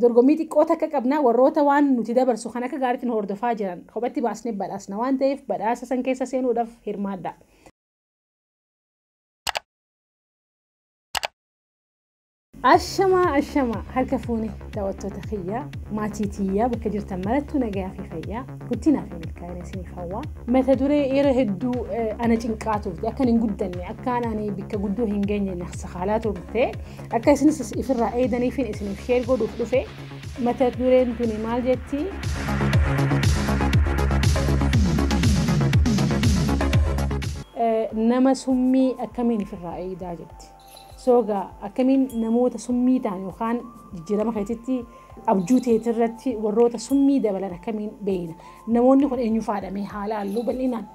Dorgommii xiqqoo takka qabnaa, warroota waan nuti dabarsu kan akka gaariitiin hordofaa jiran kophatti baasnee badhaasna waan ta'eef, badhaasa san keessa seenuudhaaf hirmaadha. Ashamaa, ashamaa, harka fuune daawwattoota kiyyaa, maatii tiyyaa, bakka jirtan marattuu nagayaa fi fayyaa, guddinaa fi milkaa'ina isiniif hawwaa. Mata duree yeroo hedduu ana cinqaa turte, akka hin guddanne, akka ani bakka guddoo hin geenye sakaalaa turte, akka isinis ifirraa eedaniifin isiniif share godhuuf dhufe. Mata dureen tuni maal jetti? Nama summii akkamiin ifirraa eedaa jetti. Soogaa akkamiin namoota summii ta'an yookaan jijjiirama keetitti, abjuu teetirratti warroota summii dabalan akkamiin beeyna? Namoonni kun eenyu faadhamee haala halluu bal'inaan.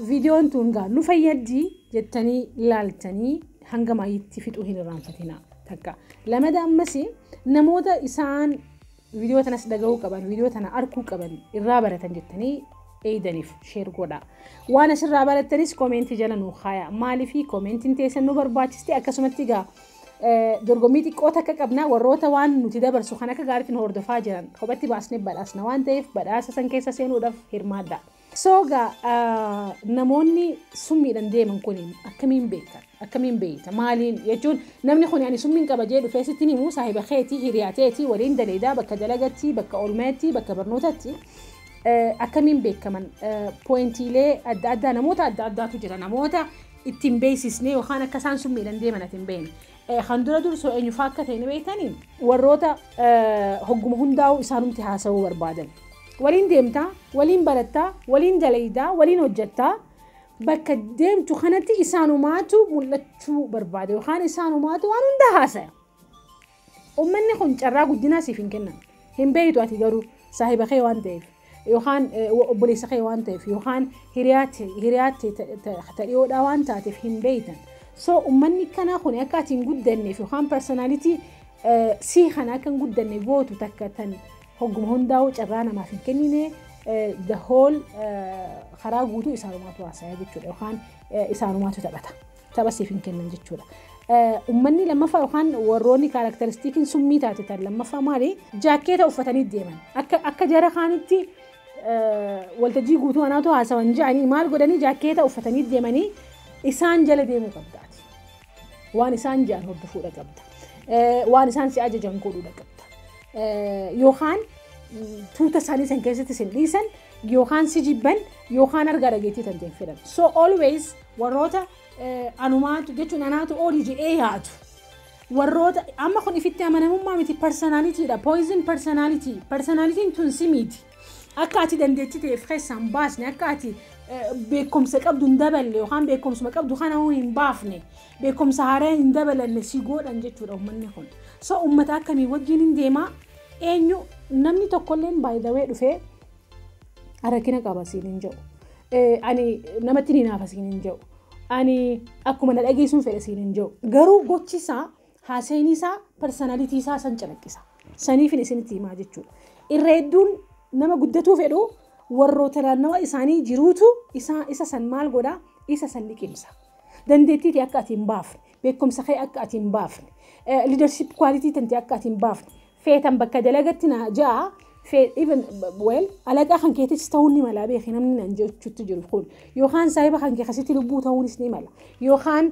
Viidiyoon tun gaa nu fayyaddi jettanii ilaaltanii hanga maayitti fixuu hin irraanfatinaa takka. Lamada, ammas namoota isaan viidiyoo tanas dhaga'uu qaban, viidiyoo tana arguu qaban, irraa baratan jettanii eeydaniif share godha. Waan asirraa barattanis koomentii jala nuu kaaya. Maaliifii koomentiin teessan nu barbaachiste? Akkasumatti egaa dorgommii xiqqoo takka qabnaa, warroota waan nuti dabarsu kan akka gaariitiin hordofaa jiran kophatti baasnee badhaasna waan ta'eef, badhaasa san keessa seenuudhaaf hirmaadha. Soogaa namoonni summiidhaan deeman kun akkamiin beekan? Akkamiin beeyta? Maaliin jechuun namni kun ani summiin qaba jee dhufee sitti himuu, saahiba keetii, hiriyaa teetii, waliin daleedaa, bakka dalagatti, bakka oolmaatti, bakka barnootatti akkamiin beekaman? Pointiilee adda addaa, namoota adda addaatu jira, namoota ittiin beeksisne yookaan akka isaan summiidhaan deeman ati hin beekne. Kan dura dursoo eenyufaa akka ta'e ni beektanii? Warroota hogguma hundaa'uu isaanumti haasa'uu barbaadan. Waliin deemtaa, waliin barattaa, waliin dalaydaa, waliin hojjettaa. Bakka deemtu kanatti isaanumaatu mul'achuu barbaada yookaan isaanumaatu waan hunda haasaya. Uummanni kun carraa guddinaa siif hin kennan. Hin beeytu ati garuu saahiba kee waan ta'eef, yookaan obboleessa kee waan ta'eef, yookaan hiriyaatti dhiyoodhaa waan taateef hin beeytan. So uummanni kanaa kun akka ati hin guddanneef yookaan personality sii kana akka hin guddanne gootu takka tan hogguma hundaa'uu carraa namaaf hin kennine, the whole karaa guutuu isaanumaatu haasaya jechuudha yookaan isaanumaatu taphata. Tapha siif hin kennan jechuudha. Uummanni lammaffaa yookaan warroonni characteristiciin summii taate tan lammaffaa maali? Jaakkeeta uffatanii deeman. Akka jara kaanitti waltajjii guutuu anaatu haasawan jedhanii maal godhanii jaakkeeta uffatanii deemanii isaan jala deemuu qabdaati. Waan isaan jedhan hordofuudha qabda. Waan isaan si ajajan godhuudha qabda. Yookaan tuuta isaanii san keessatti sin dhiisan, yookaan si jibban, yookaan argaa dhageettii tan ta'e fedhan. So always warroota anumaatu jechuun anaatu olii jedhee yaadu. Warroota amma kun ifitti amanamummaa miti, personalitydha. Poison personality. Personalityn tun si miti. Akka ati dandeettii ta'eef keessaan baasne, akka ati beekumsa qabdu hin daballe yookaan beekumsuma qabdu kana hin baafne, beekumsa haaraa hin dabalanne si godhan jechuudha uummanni kun. So uummata akkamii wajjin hin deemaa? Eenyu namni tokkolleen by the way dhufee rakkina qaba siin hin jedhu. Ani namatti ni naafa siin hin jedhu. Ani akkuma na dhageessuun fedha siin hin jedhu. Garuu gochi isaa, haaseen isaa, personality isaa san calaqqisa. Saniifin isinitti himaa jechuudha. Irra hedduun nama guddatuu fedhu warroota naannawa isaanii jiruutu isa san maal godhaa? Isa san liqimsa. Dandeettii akka ati hin baafne, beekumsa kee akka ati hin baafne, leadership quality tante akka ati hin baafne, feetan bakka dalagatti naa ja'a, even well alaqaa kan keetis ta'uu ni mala beeki. Namni nan jechuutti jiru kun yookaan saahiba kan kee kasitti lubbuu ta'uunis ni mala, yookaan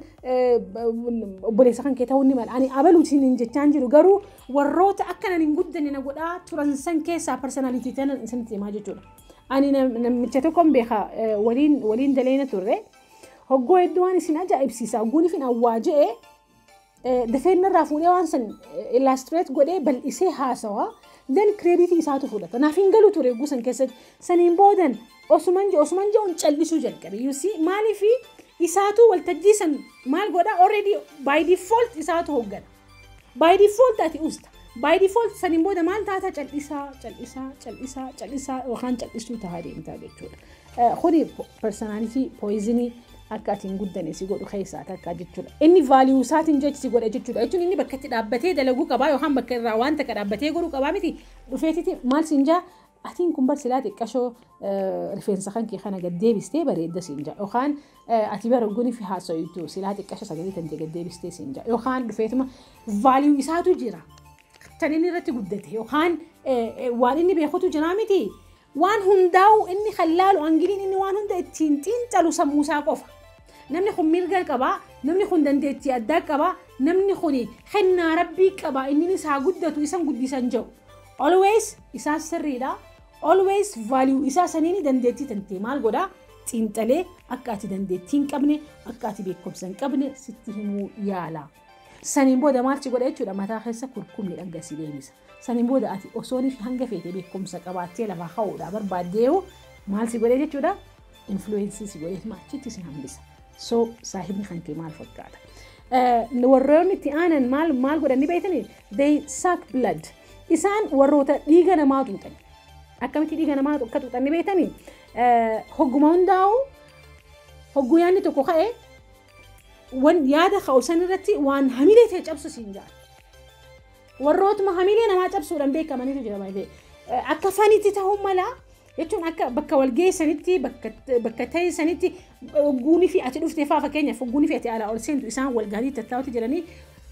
obboleessa kan kee ta'uu ni mala. Ani abaluutiin hin jechaan jiru, garuu warroota akka nan hin guddanne na godhaa turan san keessaa personality tanan isinitti himaa jechuudha. Ani namicha tokkoon beeka, waliin daleena turre. Hoggoo hedduu waan isin ajaa'ibsiisa, hogguun ifin awwaa je'e dafeen narraa fuudhee waan san illustrate godhee bal'isee haasawaa, then credit isaatu fudhata. Naaf hin galu ture gusan keessatti. Saniin boodan osuman je'uun callisuu jalqabe. You see, maaliifi isaatu waltajjii san maal godha? Already by default isaatu hooggana. By default ati usta. By default saniin booda maal taata? Callisaa, callisaa, callisaa, callisaa yookaan callisuu tahaa deemtaa jechuudha. Kuni personality poisonii akka ati hin guddanne si godhu keessaa takka jechuudha. Inni value isaatiin jechi si godha jechuudha. Jechuun inni bakka itti dhaabbatee dalaguu qabaa yookaan bakka irraa waan takka dhaabbatee godhuu qabaa miti. Dhufeetiti maal siin jaa? Atiin kun bar silaa xiqqashoo rifeensa kan kee kana gad deebistee bareedda siin jaa, yookaan ati bara guni fi haasawitu silaa xiqqasho sagalee tan gad deebistee siin jaa, yookaan dhufeetuma value isaatu jira. Tan inni irratti guddate yookaan waan inni beekutu jira miti. Waan hundaa'u inni kan laalu angleiin inni waan hunda ittiin xiinxalu sammuusaa qofa. Namni kun mirga qabaa, namni kun dandeettii addaa qabaa, namni kun kennaa rabbii qabaa, inni isaa guddatu isan guddisan jedhu. Always isaa sirriidha. Always value isaa saniini dandeettii tantee maal godhaa? Xiinxalee akka ati dandeettii hin qabne, akka ati beekumsa hin qabne sitti himuu yaala. Saniin booda maal si godha jechuudha? Mataa keessa kurkumni dhangasii deebisa. Saniin booda ati osoon fi hanga feete beekumsa qabaattee lafaa ka'uudhaa barbaaddeehu maal si godhe jechuudha? Influence si godhee achitti si hambisa. So saahibni kan kee maal fakkaata? Warroonni itti aanan maal maal godhan ni beektanii? They suck blood. Isaan warroota dhiiga namaa xuuxan. Akkamitti dhiiga namaa akka xuuxan ni beektanii? Hogguma hundaa'u hogguu yaadni tokko ka'e, wan yaada ka'u san irratti waan hamilee ta'e cabsu siin jaala. Warrootuma hamilee namaa cabsuudhaan beekamaniitu jira baay'ee. Akka funnytti ta'uu mala jechuun, akka bakka wal geessanitti, bakka ta'e sanitti, hogguunii fi ati dhuftee faa, fakkeenyaaf hogguunii fi ati alaa ol seentu, isaan wal gaarii tattaa'utti jiranii,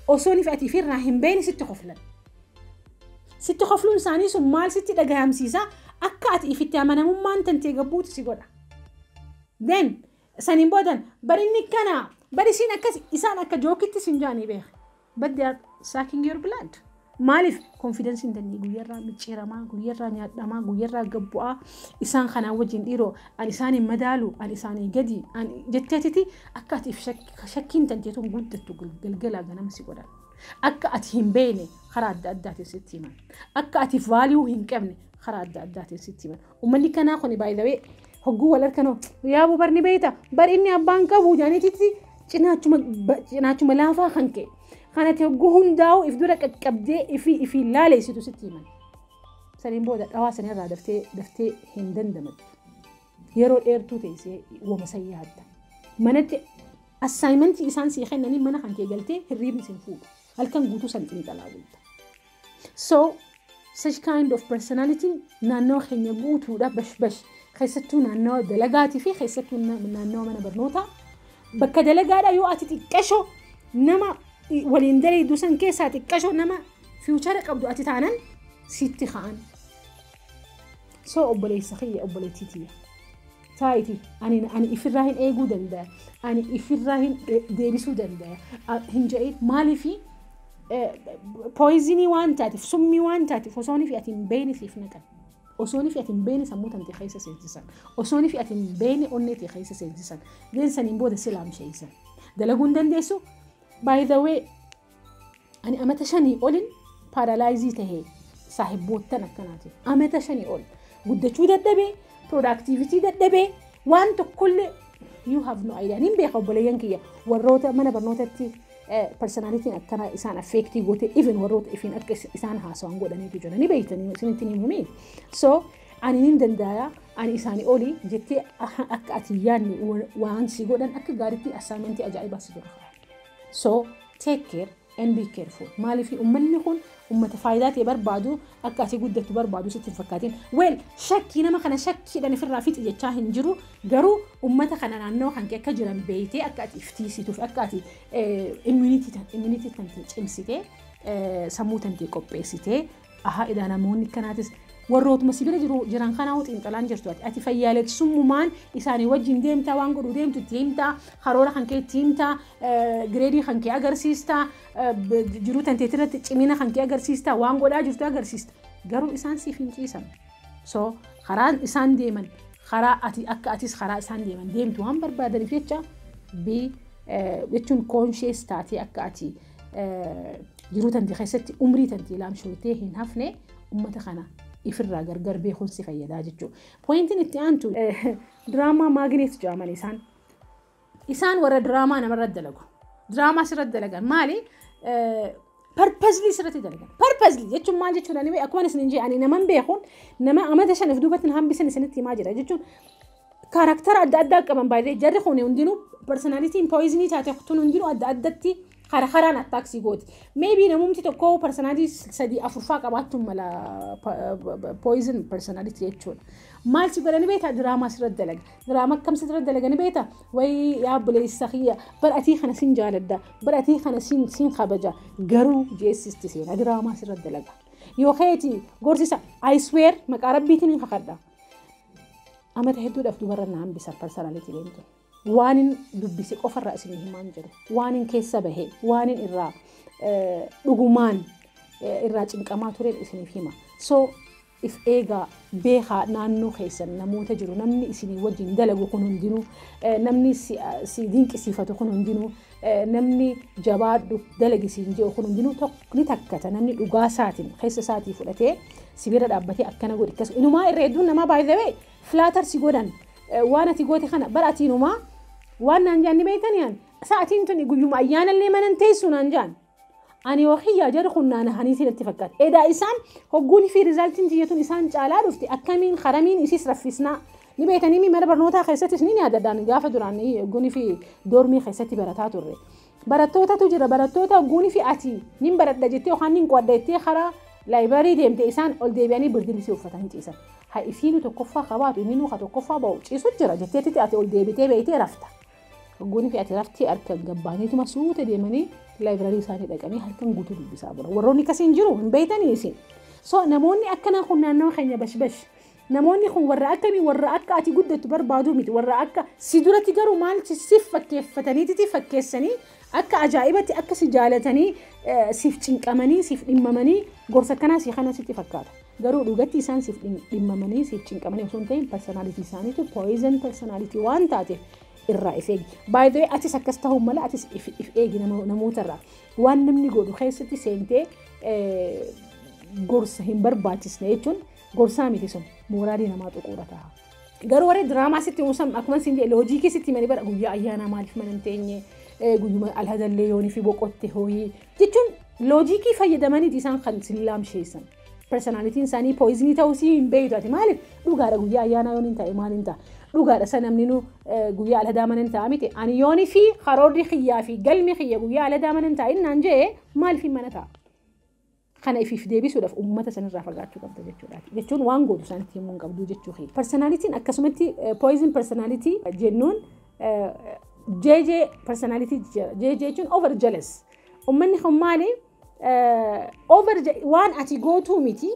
osoo fi ati ofirraa hin beekne sitti koflan. Sitti kofluun isaanii sun maal sitti dhagahamsiisa? Akka ati ifitti amanamummaan tantee gabbuutu si godha. Then saniin boodan barinni kana bari isiin akkas isaan akka jokeitti sin jaanii beeka. But they are sucking your blood. Maaliif? Confidenceiin tannii guyyarraa micciiramaa, guyyarraa nyaadhamaa, guyyarraa gabbu'aa. Isaan kanaa wajjin dhiiroo ani isaan hin madaalu, ani isaanii gadi ani jetteetiti akka ati shakkiin tanteetuun guddattu galgalaa ganama si godhan. Akka ati hin beekne karaa adda addaatiin sitti himan. Akka ati value hin qabne karaa adda addaatiin sitti himan. Uummanni kanaa kun baay'ee hogguu wal harkanoo yaabuu barni beeyta bar inni abbaan qabu jaaniititti cinaachuma laafaa kan ka'e. Kanatti hogguu hundaa'u if dura qaqqabdee ifii ifii laaleessitu sitti himan. Saniin booda dhawaa sanirraa daftee daftee hin dandamattu. Yeroo dheertuu teessee wama san yaadda. Manatti assignmentii isaan sii kennanii mana kan kee galtee hirriibni sin fuudhu. Halkan guutuu san xiinxalaa bulta. So such kind of personality naannawa keenya guutuudha bash bash, keessattuu naannawa dalagaatii fi keessattuu naannawa mana barnootaa. Bakka dalagaadha yoo ati xiqqasho nama waliin dalayduu san keessaa xiqqasho nama future qabdu ati taanan sitti ka'an. So obboleessa kiyya, obboleettii tiyya. Taa'iti ani ifirraa hin eeguu danda'a, ani ifirraa hin deebisuu danda'a hin jedhin. Maaliifi? Poisonii waan taateef, summii waan taateef, osoonii fi ati hin beekne siif naqan. Osoonii fi ati hin beekne sammuu tante keessa seensisan. Osoonii fi ati hin beekne onnee tee keessa seensisan. Deensaniin booda si laamsheessan. Dalaguu hin dandeessu. By the way, ani amata 5 olin paralyze tahee saahibboottan akkanaati. Amata 5 ol. Guddachuu dadhabee, productivity dadhabee, waan tokkollee you have no idea. Nin beeka, obboleeyyan kiyya warroota mana barnootatti personalityn akkana isaan affect goote, even warroota ifin akka isaan haasawan godhaniitu jira. Ni beeytanii, isinitti ni himumi. So ani nin danda'a, ani isaanii olii jettee akka ati yaadne waan si godhan akka gaariitti assignmentii ajaa'ibaa si dura. So take care and be careful. Maaliif? Uummanni kun uummata faayidaa ta'e barbaadu, akka ati guddattu barbaadu sitti hin fakkaatin. Well, shakkii nama kana shakkiidhaan ofirraa fixi jechaa hin jiru, garuu uummata kana naannoo kan kee akka jiran beeytee akka ati iftiisituuf, akka ati immunity tantee cimsitee, sammuu tantee qopheessitee, ahaa idaa namoonni akkanaatis warrootuma si bira jiran kanaa xiinxalaan jirtu. Ati fayyaalessummaan isaanii wajjin deemtaa, waan godhu deemtu itti himtaa, karoora kan kee itti himtaa, gradeii kan kee agarsiistaa, jiruu tanteetii irratti cimina kan kee agarsiistaa, waan godhaa jirtu agarsiista, garuu isaan siif hin ciisan. So karaan isaan deeman karaa ati akka atis karaa isaan deeman deemtu waan barbaadaniif jecha, be jechuun conscious taatee akka ati jiruu tantee keessatti umrii tantee laamshooytee hin hafne ummata kana ifirraa gargar beekuun si fayyadaa jechuudha. Pointiin itti aantu drama magnet jedhaman isaan. Isaan warra diraamaa namarra dalagu. Diraamaa sirratti dalagan maali? Purposely sirratti dalagan. Purposely jechuun maal jechuudha? Ani akkuma isin jee ani naman beekuun nama amata 5 duubatti na hambisan isinitti himaa jira jechuun, character adda addaa qaban baay'ee jarri kun hundinuu, personalityn poisonii taate tun hundinuu adda addatti Kara karaan attack si gooti. Maybe namumti tokko personality sadii afurfaa qabaachuun mala, poison personality jechuudha. Maal si godhani beektaa? Diraamaa sirratti dalaga. Diraamaa akkam sirratti dalagani beektaa? Wayii yaa obboleessa kiyya, bara atii kana sin jaaladda, bara atii kana sin kabaja, garuu jeessisti seena diraamaa sirratti dalaga. Yoo keeti gorsisa, I swear, maqaa rabbiitiin hin kakadha. Amata hedduudhaaf dubarra na hambisan personality deemtu. Waan hin dubbise qofarraa isin himaan jiru. Waan hin keessa bahe, waan hin irraa dhugumaan irraa cinqamaa tureen isiniif hima. So if eegaa, beekaa naannoo keessan namoota jiru. Namni isinii wajjin dalagu kun hundinuu, namni si dinqisiifatu kun hundinuu, namni jabaadhu dalagi siin jedhu kun hundinuu ni takkata. Namni dhugaa isaatiin keessa isaatii fudhatee si bira dhaabbatee akkana godhi akkas inumaa irra hedduun namaa baay'ee flatter si godhan. Waan ati goote kana bara ati inumaa waan naan jaan ni beektanii an sa'atiin tun guyyuma ayyaanallee manan teessu naan jaan. Ani yoo jarri kun naana haniitii natti fakkaata. Edaa isaan hogguun fi resultiin tiyyatuun isaan caalaa dhufte akkamiin haramiin isis raffisnaa. Ni beektanii mana barnootaa keessattis ni yaadadhaan gaafa duraan hogguun fi dormii keessatti barataa turre. Barattootatu jira, barattoota hogguun fi ati nin baradha jettee yookaan nin qo'adha jettee karaa library deemte isaan ol deebi'anii birdilisii uffatanii ciisan. Haa isiinu tokkoffaa qabaatu, inni nuka tokkoffaa ba'u ciisu jira jetteetti ati ol deebitee beeytee rafta. Hogguun fi ati raftee harkaan gabbaaniituma suuta deemanii library isaanii dhaqanii halkan guutuu dubbisaa bula. Warroonni akkasiin jiru hin beeytanii isin. So namoonni akkanaa kun naannawa keenya bashbash. Namoonni kun warra akkamii? Warra akka ati guddattu barbaadu miti. Warra akka si duratti garuu maal siif fakkeeffataniititi fakkeessanii akka ajaa'ibatti akka si jaalatanii siif cinqamanii siif dhimmamanii gorsa akkanaa si kana sitti fakkaata. Garuu dhugatti isaan siif dhimmamanii siif cinqamanii osoo hin ta'in personality isaaniitu poison personality waan taateef irraa if eegi. By the way, atis akkas ta'uu mala, atis if eegi namootarraa. Waan namni godhu keessatti seentee gorsa hin barbaachisne jechuun gorsaa miti, sun moralii namaa xuquudha ta'a. Garuu warri diraamaa sitti uusan akkuma isin jedhe logicii sitti himanii bara guyyaa ayyaanaa maaliif mana hin teenye, guyyuma alhadallee yoonii fi boqotte hooyii jechuun logicii fayyadamaniiti isaan kan sin laamsheessan. Personalityn isaanii poisonii ta'uu si hin beektu ati. Maaliif? Dhugaadha, guyyaa ayyaanaa yoon hin ta'e maal hin ta'a? Dhugaadha, isa namni nu guyyaa alhadaa mana hin ta'a miti. Ani yoonii fi karoorri kiyyaa fi galmi kiyya guyyaa alhadaa mana hin taa'in naan jee maaliif hin mana ta'a? Kana ifiif deebisuudhaaf uummata sanirraa fagaachuu qabda jechuudha. Jechuun waan gootu isaanitti himuu hin qabdu jechuu kiyya. Personalityn akkasumatti poison personality jennuun JJ personality jira. JJ jechuun over jealous. Uummanni kun maali? Over waan ati gootuu miti.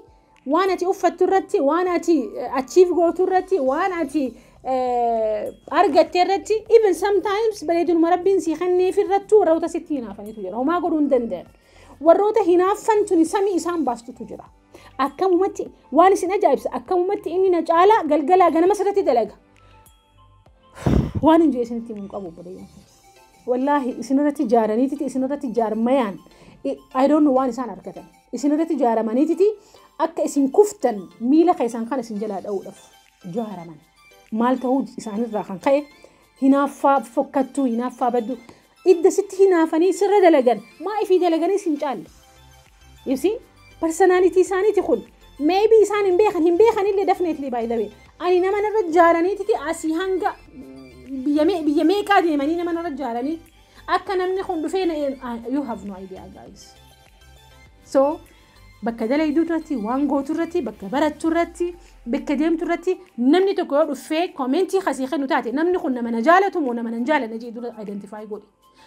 Waan ati uffattu irratti, waan ati achieve gootu irratti, waan ati argatte irratti, even sometimes bareedinuma rabbiin sii kenneef irrattuu warroota sitti hinaafaniitu jira. Homaa godhuu hin danda'an. Warroota hinaaffan tuni samii isaan baastutu jira. Akkamumatti waan isin ajaa'ibsa, akkamumatti inni na caalaa galgalaa ganama sirratti dalaga. Waan hin jee isinitti himuu qabu obboleeyyan. Wallaahi isinirratti jaaraniititi isinirratti jaarmayaan, I don't know waan isaan argatan. Isinirratti jaaramaniititi akka isin kuftan miila keessan kan isin jalaa dha'uudhaaf jaaraman. Maal ta'uu isaanirraa kan ka'e hinaaffaa fokkattuu, hinaaffaa baddu, idda sitti hinaafanii sirra dalagan maa ifii dalaganii sin caalle. You see? Personality isaaniiti kun. Maybe isaan hin beekan, hin beekan illee, definitely, by the way. Ani nama narra jaaraniititi asii hanga biyya meeqaa deemanii nama narra jaaranii akka namni kun dhufee, you have no idea, guys. So bakka dalayduu irratti, waan gootu irratti, bakka barattu irratti, bakka deemtu irratti namni tokko yoo dhufee commentii kasii kennu taate, namni kun nama na jaalatu moo nama na hin jaalanne jedhee dura identify godhi.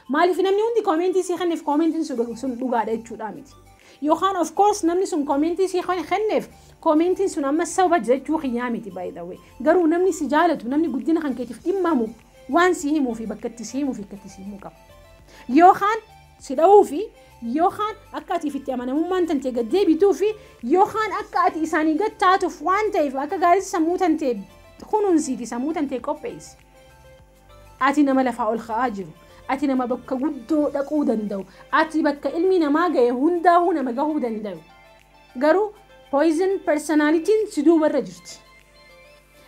Maaliif? Namni hundi commentii sii kenneef commentiin sun dhugaadha jechuudha miti. Yookaan of course namni sun commentii sii kenneef commentiin sun amma sababa jechuu kiyyaa miti, by the way. Garuu namni si jaalatu, namni guddina kan keetiif dhimmamu waan si himuu fi bakka itti si himuu fi bakka itti si himuu qaba. Yookaan si dha'uu fi yookaan akka ati itti amanamummaan tantee gad deebituu fi yookaan akka ati isaanii gad taatuuf waan ta'eef akka gaarii sammuu tantee kunuunsiiti, sammuu tantee qopheessi. Ati nama lafaa ol ka'aa jiru. Ati nama bakka guddoo dhaquu danda'u. Ati bakka ilmi namaa ga'e hundaa'uu nama gahuu danda'u. Garuu poison personalityn si duubarra jirti.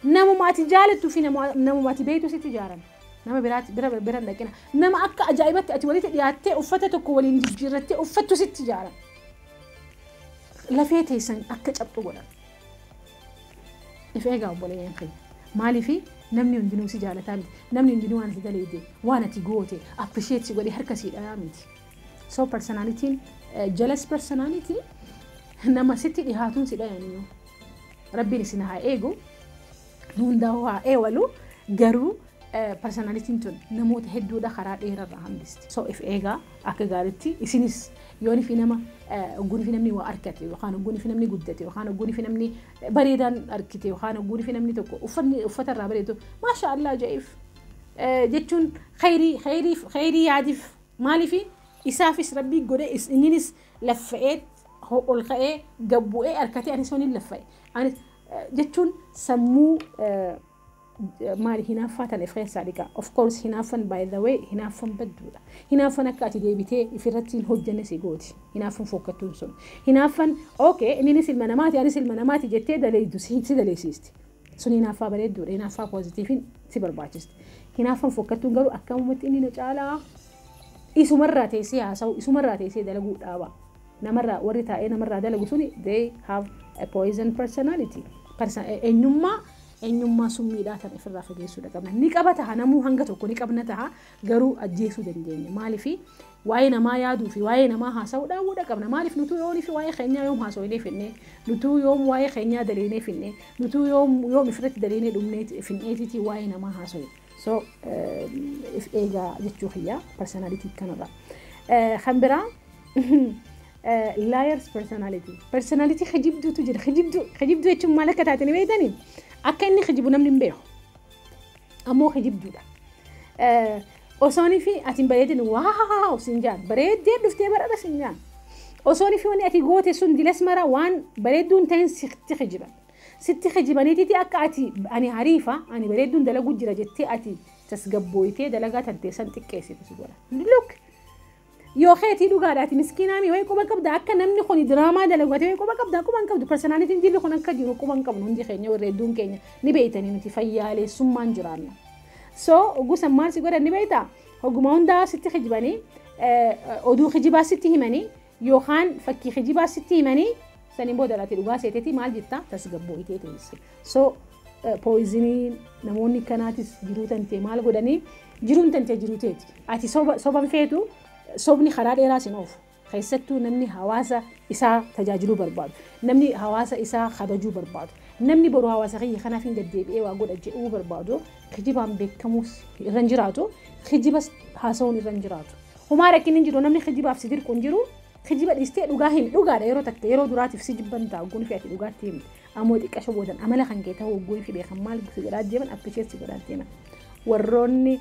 Namuma ati jaalattuu fi namuma ati beektu sitti ijaarame. Nama biraatti bira bira hin dhaqina. Nama akka ajaa'ibatti ati walitti dhiyaattee uffata tokko waliin jijjiirrattee uffattu sitti ijaarame. Lafee teessan akka cabxu godhan. If eegaa obboleeyyan keenya. Maaliifi? Namni hundinuu si jaalataa miti. Namni hundinuu waan ati daleede, waan ati goote appreciate si godhee harka si dhayaa miti. So personalityn, jealous personality, nama sitti dhihaatuun si dhayaniyyuu. Rabbiin isin haa eegu, nu hundaa'uu haa eewalu, garuu personalityn tun namoota hedduudha karaa dheerarraa hambisti. So if eegaa akka gaariitti. Isinis yoon fi nama ogguun fi namni waa argate, yookaan ogguun fi namni guddate, yookaan ogguun fi namni bareedaan argite, yookaan ogguun fi namni tokko uffanni uffata irraa bareedu, maasha Allah je'iif jechuun khayrii khayrii khayrii yaadiif. Maaliifi isaafis Rabbii godhe, inninis laffa'ee ol ka'ee gabbu'ee harkatee, anis waliin laffa'e anis jechuun sammuu maali hinaaffaa tana if keessaa dhiqa. Of course hinaaffan, by the way, hinaaffan badduudha. Hinaaffan akka ati deebitee ifirratti hin hojjenne si gooti. Hinaaffan fokkattuun sun. Hinaaffan okay, inninis ilma namaati, anis ilma namaati jettee daleeydu si daleessisti. Sun hinaaffaa bareedduudha. Hinaaffaa positiveiin si barbaachisti. Hinaaffan fokkattuun garuu akkamumatti inni na caalaa isumarraa teessee haasa'u, isumarraa teessee dalaguu dhaaba. Namarraa warri taa'ee namarraa dalagu suni, they have a poison personality. Eenyummaa summiidhaa tan ofirraa fageessuudha qabna. Ni qaba taha, namuu hanga tokko ni qabna taha, garuu ajjeesuu dandeenya. Maaliif waa'ee namaa yaaduu fi waa'ee namaa haasa'uu dhaabuudha qabna. Maaliif nutuu yoonii fi waa'ee keenyaa yoom haasa'inee finnee, nutuu yoom waa'ee keenyaa daleenee finnee, nutuu yoom ifirratti daleenee dhumnee finneetiiti waa'ee namaa haasa'u? So if eegaa jechuu kiyyaa personality kanarra. Kan biraa liars personality. Personality kijibduutu jira. Kijibduu, kijibduu jechuun maal akka taate ni beektanii? Akka inni kijibu namni hin beeku. Ammoo kijibduudha. Osoonii fi ati hin bareedin, wow sin jaan, bareeddee dhuftee baradha sin jaan. Osoonii fi wanni ati goote sun dilas mara waan bareedduun ta'in sitti kijiban. Sitti kijibaniititi akka ati ani hariifa, ani bareedduun dalaguu jira jettee ati tasgabbooyitee dalagaa tantee san xiqqeessitu si godha. Look, yoo keetii dhugaadha, ati miskiinaami wayi quba qabda, akka namni kun diraamaa dalagu ati wayi quba qabda, quba hin qabdu. Personalityn jilli kun akka jiru quba hin qabnu hundi keenya, warra hedduun keenya ni beeytanii, nuti fayyaaleessummaan jiraanna. So gosa maal si godhan ni beeytaa? Hogguma hundaa sitti kijibanii, oduu kijibaa sitti himanii, yookaan fakkii kijibaa sitti himanii, saniin booda ati dhugaa seeteeti maal jettaa tasgabbooyitee teesse. So poisonii namoonni kanaatis jiruu tantee maal godhanii, jiruun tantee jiruu teeti. Ati soban feetu, sobni karaa dheeraa sin oofu. Keessattuu namni hawaasa isaa tajaajiluu barbaadu, namni hawaasa isaa kabajuu barbaadu, namni boru hawaasa kiyya kanaaf hin deddeebi'ee waa godha jedhuu barbaadu, kijibaan beekamuus irra hin jiraatu, kijibas haasa'uun irra hin jiraatu. Homaa rakkinni hin jiru, namni kijibaaf si dirqu hin jiru, kijiba dhiistee dhugaa himi. Dhugaadha, yeroo takka yeroo duraatiif si jibban ta'a ogguun fi ati dhugaatti himte. Ammoo xiqqasho boodan amala kan kee ta'uu ogguun fi beekan maal si godhaa deeman, appreciate si godhaa deeman. Warroonni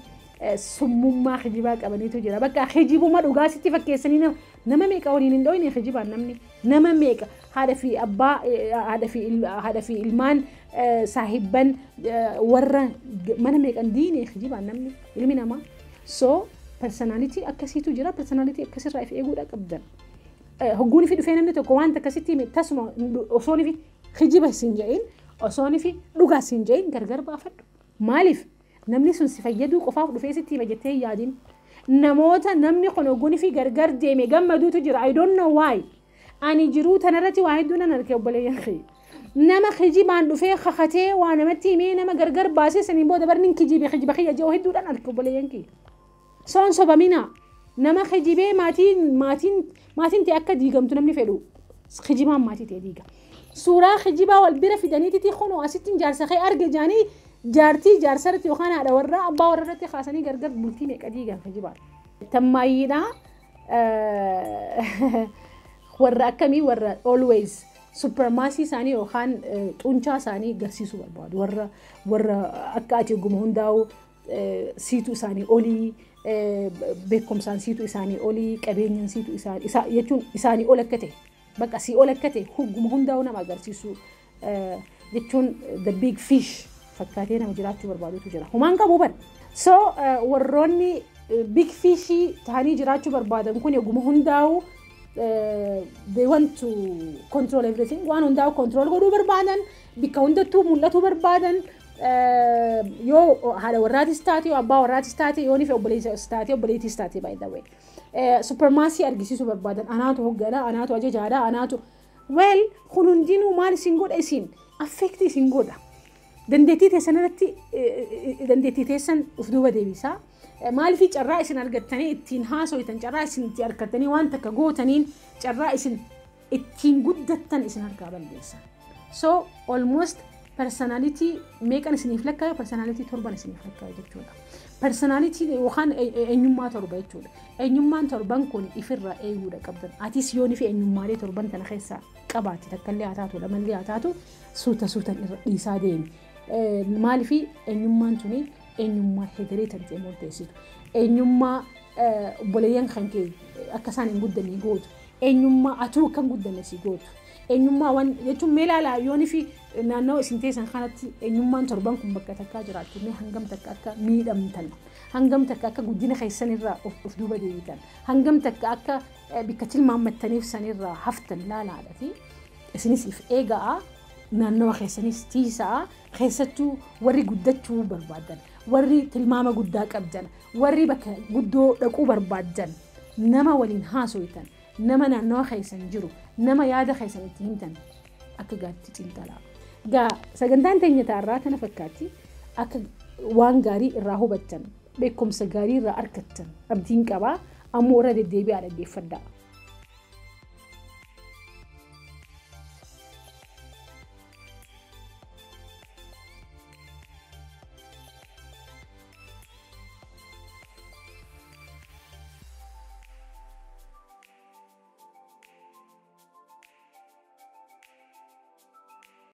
summummaa kijibaa qabaniitu jira. Bakka kijibuma dhugaa sitti fakkeessanii nama meeqa waliin hin dhoyne kijibaan namni, nama meeqa, haadha fi abbaa, haadha fi ilmaan, saahibban, warra mana meeqan diine kijibaan namni, ilmi namaa. So personality akkasiitu jira, personality akkasirraa if eeguudha qabdan. Hogguun fi dhufee namni tokko waan akkasitti hime, tasuma osoon fi kijiba siin jedhin, osoon fi dhugaa siin jedhin, gargar baafadhu. Maaliif namni sun si fayyaduu qofaaf dhufee sitti hima jettee hin yaadin. Namoota namni kun hogguun fi gargar deeme gammaduutu jira. I don't know why. Ani jiruu tanarratti waa hedduu nan arge, obboleeyyan kiyya. Nama kijibaan dhufee kakatee waa namatti himee nama gargar baasee, saniin booda barni kijibe, kijiba kiyya jedhu hedduudhaan arge, obboleeyyan kiyya. Soon sobamina. Nama kijibee maatiin ta'e akka diigamtu namni fedhu kijibaan maatii ta'e diiga. Suuraa kijibaa wal bira fidaniititi kunoo asitti jaarsa kee arge jaanii jaartii jaarsarratti yookaan haadha warraa abbaa warraarratti kaasanii gargar bultii meeqa diigan kijibaan. Tammaayyiidhaa warra akkamii? Warra always supremacy isaanii yookaan xuncaa isaanii garsiisuu barbaadu. Warra akka ati oguma hundaa'u siituu isaanii olii, beekumsaan siituu isaanii olii, qabeenyaan siituu isaanii jechuun isaanii ol akka ta'e, bakka sii ol akka ta'e hogguma hundaa'u nama agarsiisuu jechuun the big fish fakkaatee nama jiraachuu barbaadutu jira. Humaan qabu bara. So warroonni big fishii ta'anii jiraachuu barbaadan kun oguma hundaa'u they want to control everything, waan hundaa'u control godhuu barbaadan, bikka hundattuu mul'atuu barbaadan, yoo haadha warraatis taate, yoo abbaa warraatis taate, yoo nifi obboleessas taate, obboleettis taate, by the way. Supremacy argisiisuu barbaadan, anaatu hoggana, anaatu ajajaadha, anaatu, well, kun hundinuu maal isin godha? Isin affect isin godha. Dandeettii teessan irratti dandeettii teessan uf duuba deebisaa. Maaliif carraa isin argattanii ittiin haasoitan, carraa isin itti argattanii waan takka gootaniin, carraa isin ittiin guddattan isin harkaa balleessa. So almost personality meeqan isiniif lakkaa'e? Personality 7 isiniif lakkaa'e jechuudha. Personality yookaan eenyummaa 7 jechuudha. Eenyummaan 7 kun ifirraa eeguudha qabdan. Atis yoon fi eenyummaalee 7 tana keessaa qabaate, takkallee haa taatu, lamallee haa taatu, suuta suutan irra dhiisaa deemi. Maaliif eenyummaan tuni eenyummaa hegeree tan ta'e murteessitu. Eenyummaa obboleeyyan kan kee akka isaan hin guddanne gootu. Eenyummaa atuu akka hin guddanne si gootu. Eenyummaa waan jechuun mee ilaalaa, yoon fi naannawa isin teessan kanatti eenyummaan 7 kun bakka takkaa jiraattu, mee hangam takka akka miidhamtan, hangam takka akka guddina keessanirraa of duuba deebitan, hangam takka akka bikka tilmaammattaniif sanirraa haftan laalaadha. Isinis if eegaa, naannawa keessanis tiisaa. Keessattuu warri guddachuu barbaadan, warri tilmaama guddaa qabdan, warri bakka guddoo dhaquu barbaadan, nama waliin haasoitan, nama naannawa keessan jiru, nama yaada keessan itti himtan akka gaatti xiinxalaa. Gaa sagantaan teenya taarraa kana fakkaatti. Akka waan gaarii irraa hubattan, beekumsa gaarii irraa argattan abdiin qabaa. Ammoo irra deddeebi'aa dhaggeeffadhaa.